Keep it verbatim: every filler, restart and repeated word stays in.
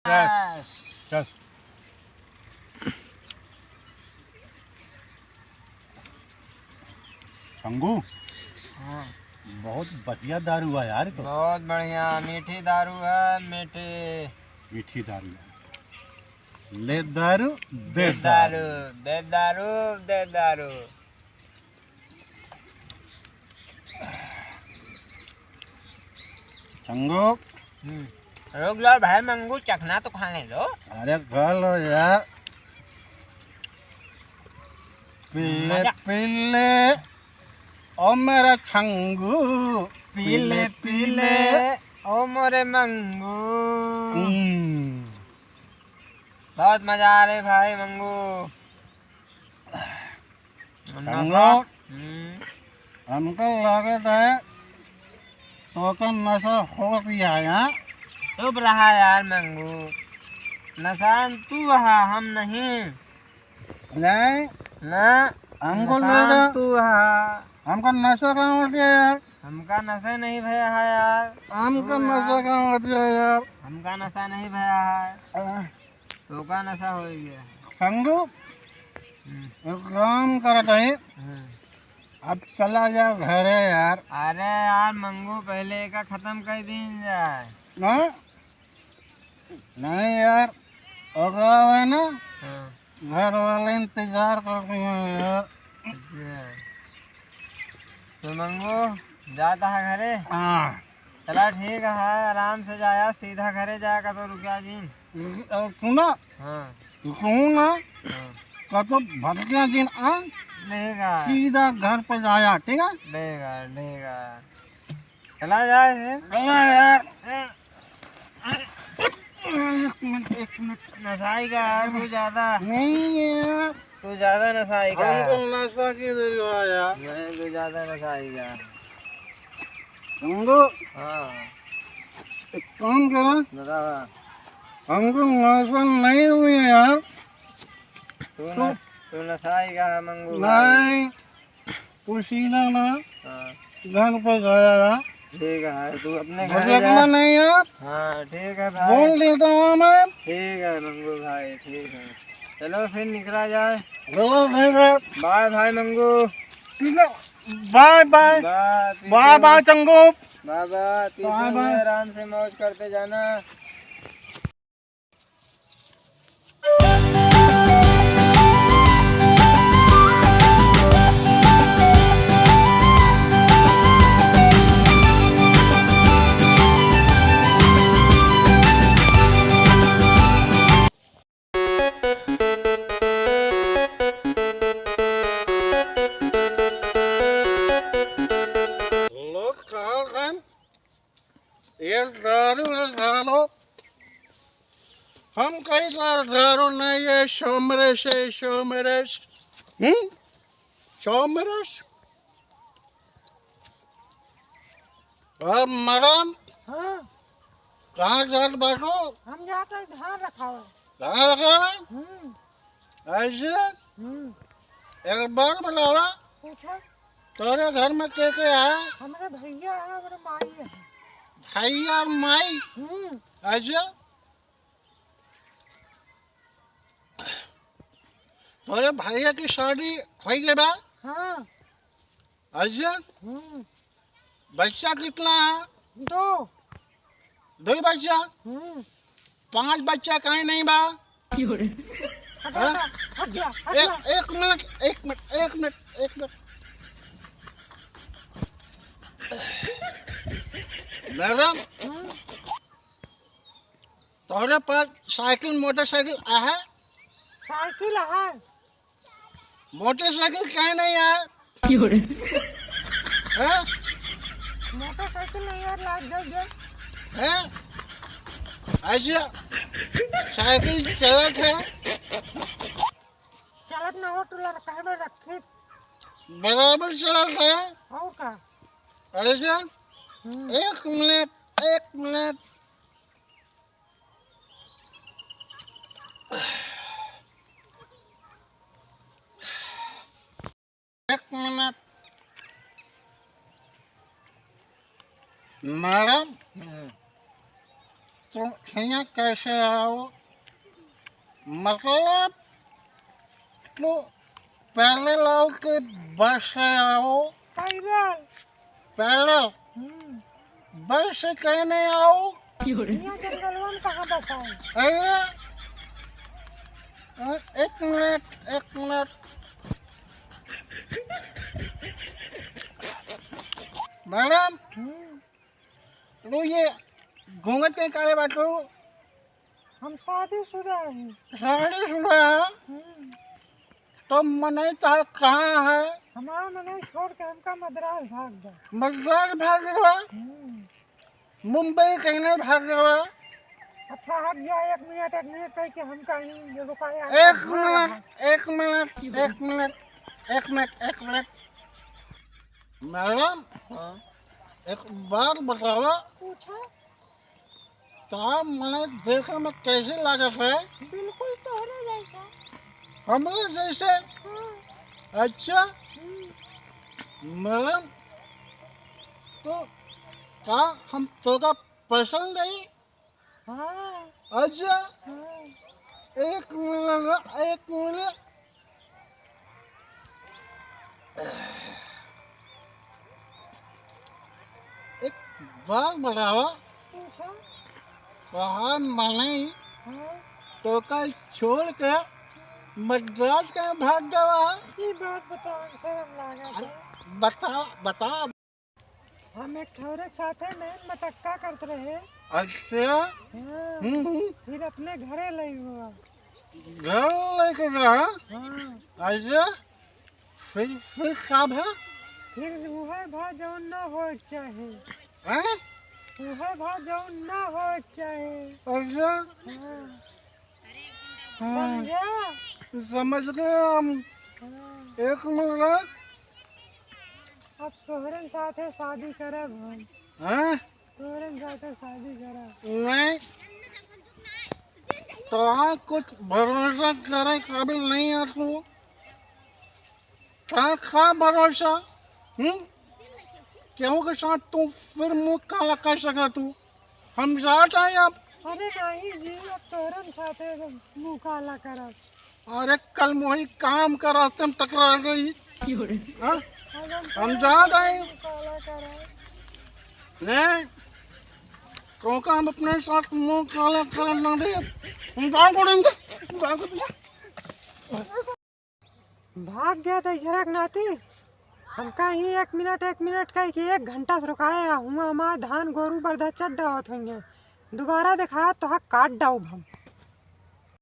चल, चल। शंगू, हाँ। बहुत बढ़िया दारू है यार, तो। बहुत बढ़िया, मीठी दारू है, मीठी। मीठी दारू है। ले दारू, दे दे दारू। दारू, दे दारू, दे दारू। शंगू। हम्म। रुक लो भाई मंगू, चखना तो खाने दो। अरे खा लो यार। पी ले, मजा। पी ले, ओ मेरे शंगू। पी ले, पी ले, ओ मोरे मंगू। हम्म। बहुत मजा आ रहे भाई मंगू। नशा। हम्म। हमको लागत है, तोका नशा हो गया है, हाँ? चुप रहा यार मंगू, नशान तू हा, हम नहीं। नहीं। ना, हमको नशान लगा, तू हा। हमका नशा कहाँ हो गया यार? हमका नशा नहीं भया है यार। हमका तू नशा यार। कहाँ हो गया यार? हमका नशा नहीं भया है। आ। तोका नशा हो गया। शंगू, हम्म। एक काम करत हई, हम्म। अब चला जा घरे यार। अरे यार मंगू, पहले एका खत्म कर दीन जाए। ना? नहीं यार, ओकरा है ना, हाँ। घर वाले इंतजार कर रहे हैं यार। अच्छा। तो मंगू, जाता है घरे? हाँ। चला ठीक है, आराम से जाया, सीधा घरे जाया, कतो रुकिया जिन। और सुना, हाँ। तू सुन ना, हाँ। कतो भटकिया जिन आ, ठीक है। सीधा घर पे जाया, ठीक है? ठीक है, ठीक है। चला जाए फिर। चला यार। एक मिनट, एक मिनट। नशाई का है तू ज्यादा। नहीं है यार। तू ज्यादा नशाई का है। हमको नशा की जरूरत है यार। नहीं, तू ज्यादा नशाई का है। समझो? हाँ। एक काम करो। बता, बता। हमको नशा नहीं हुई है यार। तू तो न-, तू नशाई का है, मंगू भाई। नहीं। तू सीधा ना हाँ। घर पे जाया। ठीक है, तू अपने घर भटकना जा। नहीं है। हाँ, ठीक है भाई। बोल देता हूँ मैं। ठीक है मंगू भाई, ठीक है। चलो फिर निकला जाए। चलो ठीक है। बाय भाई मंगू। ठीक है। Bye bye. बाय, पीते बाय बाय हुए। चंगू। बाय बाय, पीते बाय हुए बाय। आराम से मौज करते जाना। लोग कहाँ गए? ये दारू है, दारू। हम कहीं ला दारू नहीं है, सोमरस है, सोमरस। हम्म? सोमरस? अब मैडम, हाँ। कहाँ जात बाटू? हम जात है धान रखावे। धान रखावे? हम्म। ऐसे? हम्म। एक बात बतावा। पूछो। तोरे घर में के के है? हमरे भैया है, हमरे माई है। भैया और माई? हम्म। अच्छा। तोरे भैया की शादी हो गई बा? हाँ। अच्छा। हम्म। बच्चा कितना है? दो। दो ही बच्चा? हम्म। पांच बच्चा काहे नहीं बा? क्यों रे? हट जा, हाँ? हट जा, हट एक, जा। एक मिनट, एक मिनट, एक मिनट, एक मिनट। मैडम, हम्म। तोहरे पास साइकिल, मोटरसाइकिल आहे? साइकिल आहे। मोटरसाइकिल काहे नहीं आहे? क्यों रे? हैं? मोटरसाइकिल नहीं यार, लाग गई, गई। हैं? ऐसे साइकिल चलत है? चलत ना हो, तू लड़का में रखी। बराबर चलत है। और का? अरे से, हम्म। एक मिनट, एक मिनट। एक मिनट। मैडम, हम्म। तुम हियाँ कैसे आओ? मतलब, तू पैरेलल आओ कि बस से आओ? पैरेलल। पैरेलल? हम्म। बस से कहीं नहीं आओ? हियाँ जंगलवा में कहाँ बस आए? अरे, अ, एक मिनट, एक मिनट। मैडम, हम्म। लो, ये घूंघट के काले बाटू? हम शादीशुदा हैं। शादीशुदा है? हम्म। तो मनई तो कहाँ है? हमारा मनई छोड़ के हमका मद्रास भाग गवा। मद्रास भाग गवा? हम्म। मुंबई कहीं नहीं भाग गवा? अच्छा, हट जा, एक मिनट, एक मिनट कह के हमका ही ये रुका यार। एक मिनट, एक मिनट, एक मिनट, एक मिनट, एक मिनट। मैडम, हाँ। एक बात बतावा। पूछा। का मने देखे में कैसे लागत है? बिल्कुल तोहरे जैसा। हमरे जैसे? हाँ। अच्छा। हम्म। मैडम, तो का हम तोका पसंद है? हाँ। अच्छा। हाँ। एक मिनट, एक मिनट। एक बात बतावा। पूछा। वहाँ मनई हाँ। तोका छोड़ के मद्रास कहाँ भाग गवा? ई बात बतावा, शर्म लागा अरे, था। बतावा, बतावा। हम एक ठौरे के साथे में मटक्का करत रहे। अच्छा। हाँ। हम्म, हम्म। फिर अपने घरे लई हुआ। घर लेके गया? हाँ। अच्छा। फिर, फिर का भा? फिर उहे भा जौन ना होए के चाही। हैं? उहे भा जौन ना होए के चाही। अच्छा। हाँ। हाँ। समझा? समझ गए हम। हाँ। एक मिनट। अब तोहरे साथे शादी करब हम। हैं? तोहरे साथे शादी करब। नहीं। तोहार कुछ भरोसा करे काबिल नहीं है तू। का, का भरोसा? हम्म? केहू के साथ तू फिर मुंह काला कर सका तू? हम जात हई अब। अरे नहीं जी, अब तोहरे साथे मुंह काला करब। अरे कल मोही काम का रास्ते में टकरा गई। हाँ? अब हम हम तोहरे जात साथे हई। मुंह काला करब। नहीं, क्योंकि हम अपने साथ मुंह काला करन ना दे। हम जान पड़ेंगे। भाग गया तो इजरा के नाती। हमका ही एक मिनट, एक मिनट कह के एक घंटा से रुकाए, आ हुआ हमार धान गोरू बरधा चट डावत होइहें। दोबारा देखा तो हक काट डाउब हम।